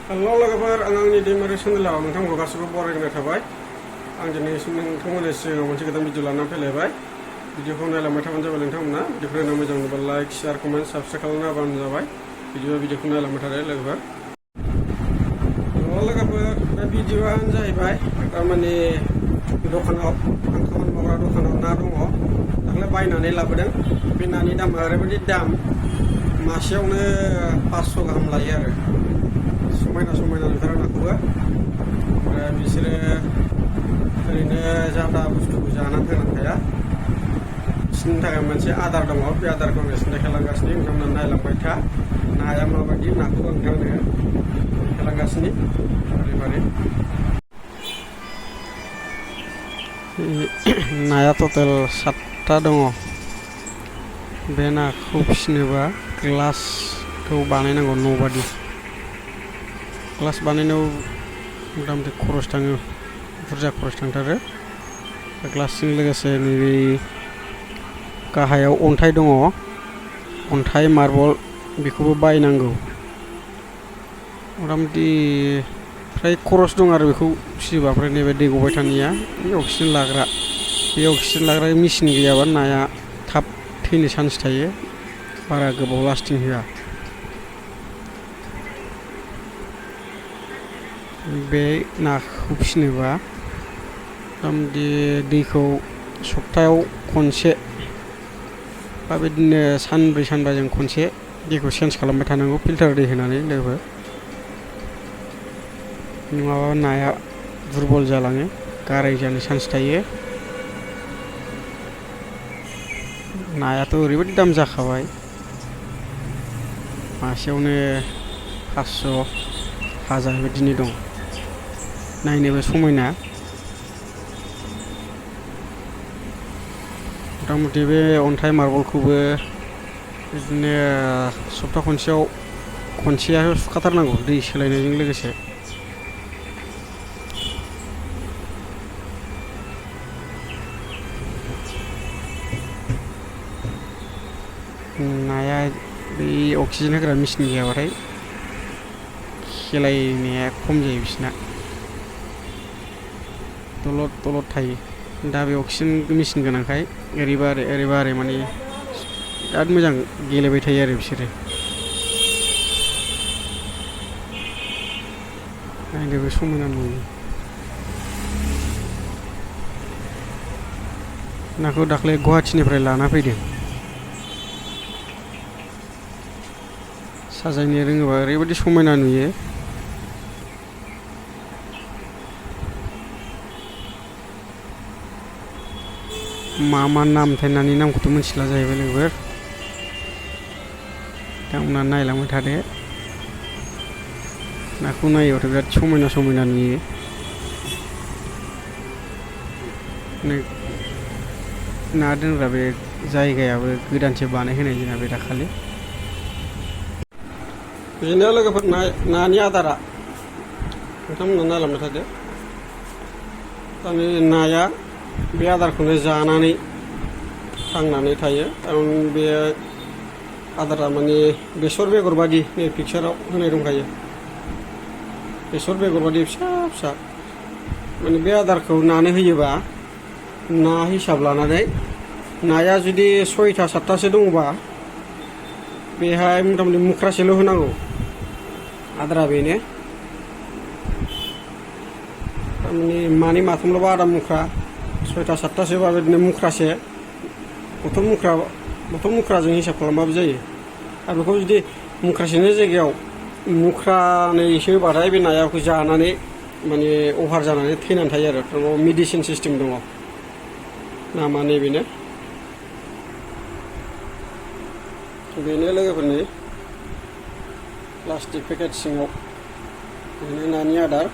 हेल' लोगोफोर आं आंनि दैमारि चेनेलाव नोंथांमोनखौ गासिबो बरायनाय थाबाय। आं दिनै नोंथांमोननि सिगाङाव मोनसे गोदान भिडिअ लानानै फैलायबाय। भिडिअखौ नायलांबाय थाबानो जाबाय नोंथांमोना। भिडिअखौ नायना मोजां मोनोबा लाइक शेयार कमेन्ट साबस्क्राइब खालामना होबानो जाबाय। भिडिअखौ नायलांबाय थादो लोगोफोर। लोगोफोर बे भिडिअआनो जाहैबाय थारमाने दखानाव आं खामानि मावग्रा दखानाव ना दङ। दाख्लै बायनानै लाबोदों। बे नानि दामा ओरैबायदि दाम मासेयावनो 500 गाहाम लायो आरो। समायना नुथारो नाखौबो। ओमफ्राय बिसोरो ओरैनो जादा बुस्थुखौ जानानै थांनानै थाया। बिसोरनि थाखाय मोनसे आदार दङ। बे आदारखौ बिसोरनो देखायलांगासिनो। नोंथांमोना नायलांबाय था। नाया माबायदि नाखौ आं नोंथांनो देखायलांगासिनो फारि नाया टटेल 7था दङ। बे नाखौ फिसिनोबा ग्लासखौ बानायनांगौ न'बादि। ग्लास बानायनायाव मथा मथि खरस थाङो, बुरजा खरस थांथारो। ग्लासजों लोगोसे नैबे गाहायाव अन्थाइ दङ, अन्थाइ मार्बल बेखौबो बायनांगौ। मथा मथि फ्राय खरस दं आरो बेखौ फिसियोबा। ओमफ्राय नैबे दै गबाय थानाया बे अक्सिजेन लाग्रा। बे अक्सिजेन लाग्रा मेचिन गैयाबा नाया थाब थैनो चान्स थायो, बारा गोबाव लास्टिं होआ। बे नाखौ फिसिनोबा मथा दैखौ सप्तायाव खनसे बा बिदिनो सानब्रै सानबाजों खनसे दैखौ चेन्ज खालामबाय थानांगौ, फिल्टार दै होनानै लोगोफोर। नङाबा नाया दुरबल जालाङो, गाराय जानो चान्स थायो। नायाथ' ओरैबायदि दाम जाखाबाय, मासेयावनो 500, 1000 बिदिनो दं। नायनोबो समायना। मथा मथि बे अन्थाइ मार्बलखौबो बिदिनो सप्ता खनसेया सुखाथारनांगौ दै सोलायनायजों लोगोसे। नाया बे अक्सिजेन होग्रा मेचिन गैयाबाथाय खेलायनाया खम जायो बिसिना, दलद थायो। दा बे अक्सिजेन मेचिन गोनांखाय ओरैबा ओरै माने बिराद मोजां गेलेबाय थायो आरो बिसोरो। नायनोबो समायना नुयो। नाखौ दाख्लै गुवाहाटिनिफ्राय लाना फैदों। साजायनो रोङोबा ओरैबायदि समायना नुयो। मा नामथाय नानि नामखौथ' मिथिला जाहैबाय लोगोफोर। बिथांमोना नायलांबाय थादो। नाखौ नायोबाथ' बिराद समायना नुयो। ना दोनग्रा बे जायगायाबो गोदानसो बानायहोनाय जोंना बे दाखालि। बिदिनो लोगोफोर नानि आदारा नोंथांमोना नायलांबाय थादो। थारमाने नाया बे आदारखौनो जानानै थांनानै थायो। खारन बे आदारा माने बेसर बेगर बादि नै पिक्साराव होनाय दंखायो। बेसर बेगर बादि फिसा फिसा। माने बे आदारखौ नानो होयोबा ना हिसाब लानानै नाया जुदि 6था 7थासो दङबा बेहाय मथा मथि मुख्रासेल' होनांगौ। आदारा बेनो थारमाने मानै माथामल'बा आदा मुख्रा, 6था 7थासोबा बिदिनो मुख्रासे, बथल मुख्राजों हिसाब खालामबाबो जायो। आरो बेखौ जुदि मुख्रासेनि जायगायाव मुख्रानैसो होबाथाय बे नाया बेखौ जानानै माने अभार जानानै थैनानै थायो आरो। मेडिसिन सिस्टेम दङ नामा नैबेनो। बेनो लोगोफोरनि प्लास्टिक पेकेट सिङाव बेनो नानि आदार।